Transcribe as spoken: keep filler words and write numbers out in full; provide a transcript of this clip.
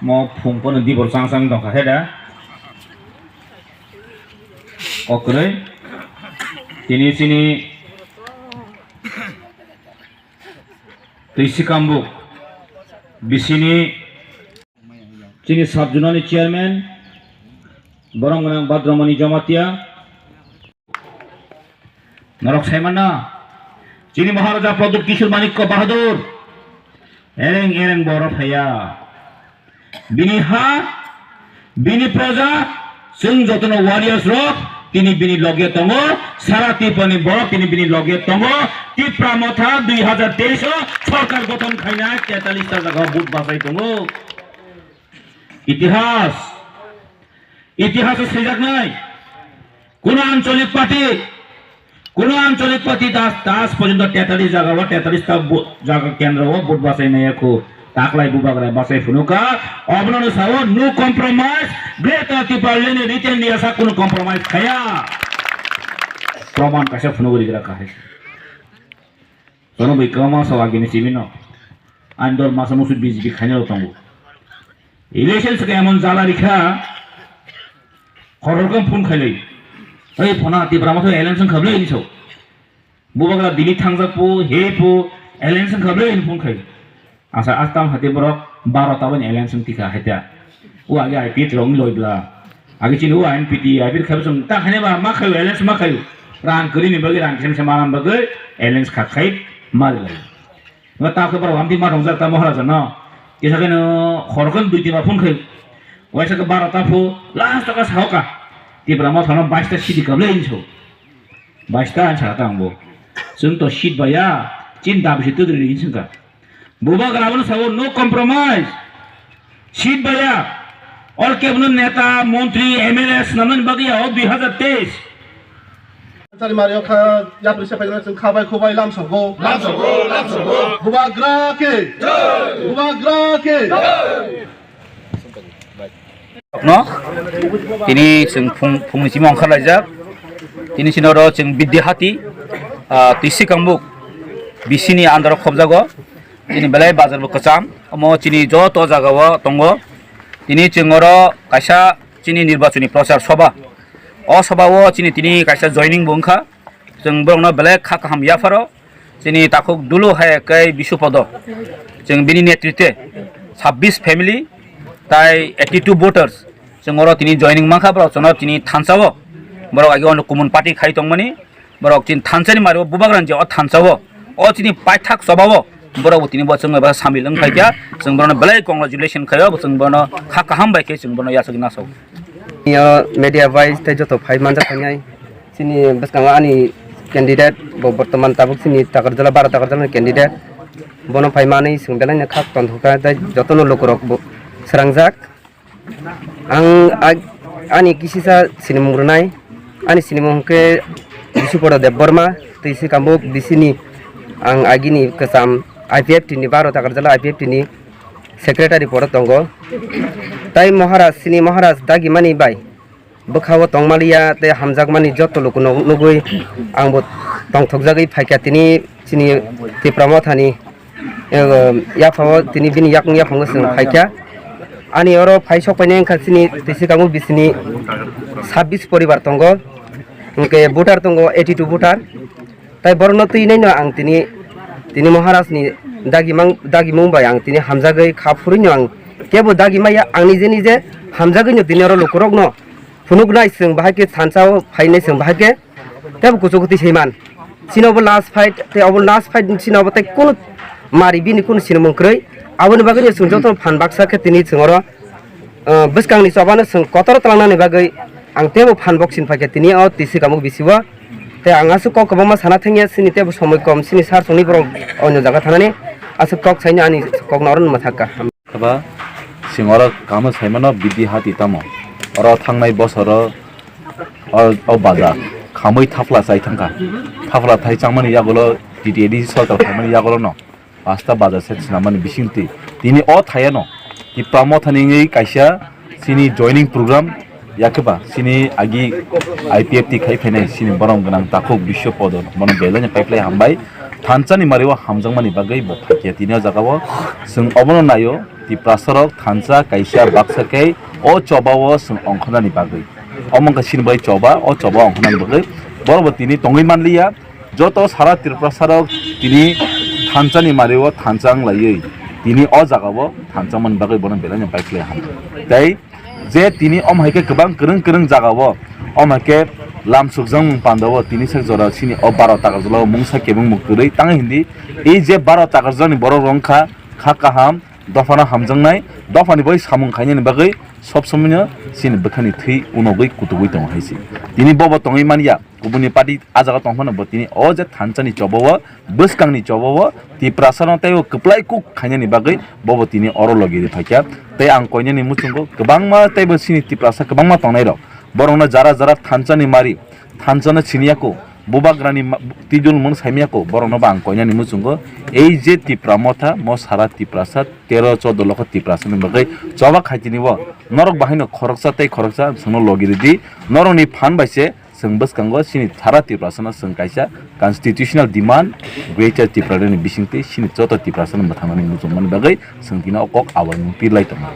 Mo phung pono dibor chang chang tongkha khe da. Kokrwi. Tini chini twi sikambuk bisini chini sub zonal ni chairman borom gwnang Badramani Jamatia. Norok sai manna, chini Maharaja Pradyut Kishore Manikya Bahadur, ereng ereng boro phaiya. Bini ha, bini proja, chwng jotono warriors rok, tini bini loge tongo, sara Tripura ni borok tini bini loge tongo, Tipra Motha dui hazar teis o sorkar gothon khaina tetalista jaga vote bachai tongo. Itihas, Itihas o swijaknai, kuno ancholik party, kuno ancholik party das, das porjonto tetallis jaga o, tetallis ta bu-, jaga kendro o vote bachai maya khu, taklai bubagra bachai phunuka, obono no sao, no compromise, Greater Tipraland ni written ni asa kuno compromise khaya. Proman kaisa phunugwi rikha hai. Tono bai kwbangma sao agini simi no. Ani dol masa musu B J P khaina rok tongo. Election se emon jala rikha. Khorokam phone khailai. Ei phona Tipra Motha election khablai hinwi sao. Bubagra Delhi thangjak po, he po, election khablai hinwi phone khai. Asa astam hati borok baro ta bani election tika haita. O age I P F rok loi bla. Age chini o N P T, I P F khabe song ta khane ba ma khayo, election ma khayo. Rang kari ni bagwi rang khem se manam bagwi election kha khai mari lai. Nga ta khe borok amti ma rong jak ta Maharaja no. Kisa khe no khorokon dui tima phone khai. Waisa khe baro ta pho last ka sahoka. Tipra Motha no bais ta sidi kable inso. Bais ta ansa ta angbo. Chwng to seat baya chin dab se tudri ri singka. Bubagra abono sao no compromise. Seat baya. Ol kebono neta, montri, M L A swnamnani bagwi ya o dui hazar teis. Sari Mario kha yapri se paidana chwng khabai khubai lam sogo. Lam sogo, lam sogo. Bubagra ke. Jai. Bubagra ke. Jai. No, tini chwng phung, phungni simi ongkhar laijak. Tini chini oro chwng Bidya Hati, ah, twi sikambuk bisini andaro khobjago. Chini belai bazar bo kwcham. Omo chini joto jaga o tongo. Tini chwng oro kaisa chini nirbachoni prochar soba. O soba o chini tini kaisa joining bo wngkha. Chwng borokno belai kha kaham yapharo. Chini takhuk dulu hai kai Bisupodo. Chwng bini netritwe sabbis family tai eighty two voters. Chwng oro tini joining mankha borok chwngno tini thansa o. Borok age ono kumun party khai tongmani. Borok chini thansa ni mari o bubagra ni je o thansa o. O chini paithak choba o. Borok bo tini bo chwng eba samil wng phaikha. Chwng borokno belai congratulation khaio. Chwng borokno kha kaham bai khe chwng borokno yachagwi nasao. Yo media bai tei joto phai manjak phainai. Chini bwskango ani candidate bo bortoman tabuk chini Takarjala, baro Takarjala ni candidate. Bono phai manwi chwng belai no khak tongthokha tei jotono lukurok bo srangjak. Ang ag-, ani kisisa sinimung rwnai, ani sinimung hwnkhe Bisupodo Debbarma, twi sikambuk bisini ang agini kwcham I P F T ni baro Takarjala I P F T ni secretary poro tongo. Tai Maharaj, chini Maharaj dagimani bai bwkha-o tongmaliya tei hamjakmani joto lukuno nugwi ang bo tongthokjagwi phaikha tini chini Tipra Mothani, eh, yaphao tini bini yakung yaphango chwng phaikha. Ani oro phai sok painai wngkha chini twi sikangbo bisini sabbis poribar tongo, hwnkhe voter tongo eighty two voter. Tai borokno twi naino ang tini, tini Maharajni dagimang-, dagimung bai ang tini hamjagwi kha phurwino ang kebo dagi maya, ang nije nije hamjagwino tini oro lukurokno phunuknai chwng bahai khe thansa o phainai chwng bahai khe tebo kuchuk twi saiman. Chini obo last fight, tei obo last fight chini obo tei kunu mari bini kunu sinimung kwrwi. Aboni bagwino chwng jotono phan baksa khe tini chwng oro, ah, bwskangni chobano chwng kotor tlangnani bagwi ang tebo phan bok sin phaikha tini o twi sikamuk bisi o. Tei ang aswk kok kwbangma sana thangya, chini teibo somoi kom, chini sar songni borok onyo jaga thanani aswk kok saino ani kokno oro numa thakka. Khe ba chwng oro kamo saimano bidi hati tamo. Oro thangnai bosoro o, o baja khamwi thapla chai thangkha. Thapla thai changmani yagulo T T A D C sorkar phaimani yagulono pasta baja set swnamani bisingtwi tini o thayano Tipra Mothani wngwi kaisa chini joining program, yakhe ba chini agi I P F T khai phainai chini borom gwnang takhuk Biswa Podo bono belai no paiplai hambai. Thansa ni mari o hamjakmani bagwi bo phaikya tini o jaga o. Chwng obono naio, Tiprasa rok thansa kaisa baksa khe o choba o chwng ongkhornani bagwi. Omo wngkha chini bai choba, o choba ongkhornani bagwi borok bo tini tongwi manliya. Joto sara Tiprasa rok tini thansa ni mari o thansa wnglaiwi tini o jaga o thansa mani bagwi bono belai no bai khlai ham. Tei je tini omo hai khe kwbang kwrwng kwrwng jaga o, omo hai khe lam sukjakmung panda o tini sak jora chini o baro takarjala o mungsa kebeng bo kwrwi tang hindi. Ei je baro takarjala ni borok rok wngkha kha kaham, dophano hamjaknai, dophani bai samung khainani bagwi sob somoino chini bwkhani thwi unogwi kutugwi tongo hai se. Tini bobo tongwi manya, kubuni party ah jaga tongphano bo tini o je thansa ni choba o, bwskang ni choba o, Tiprasa no tei o kwplai kuk khainani bagwi bobo tini oro logi ri phaikha. Tei ang koinani muchungo kwbangma tei bo chini Tiprasa kwbangma tongnai rok, borokno jara jara thansa ni mari, thansa no siniya ko, bubagrani ma-, twijul mun saimya ko, borokno bo ang koinani muchungo. Ei je Tipra motha, mo sara Tiprasa tero choudo lokho Tiprasa ni bagwi choba khaitini bo norok bahaino khoroksa tei khoroksa chwngno logi ridi. Norokni phan bai se chwng bwskango chini sara Tiprasano chwng kaisa constitutional demand Greater Tipraland ni bisingtwi chini joto Tiprasano mwthangnani muchungmani bagwi chwng tino o kok awai mung pirlai tongo.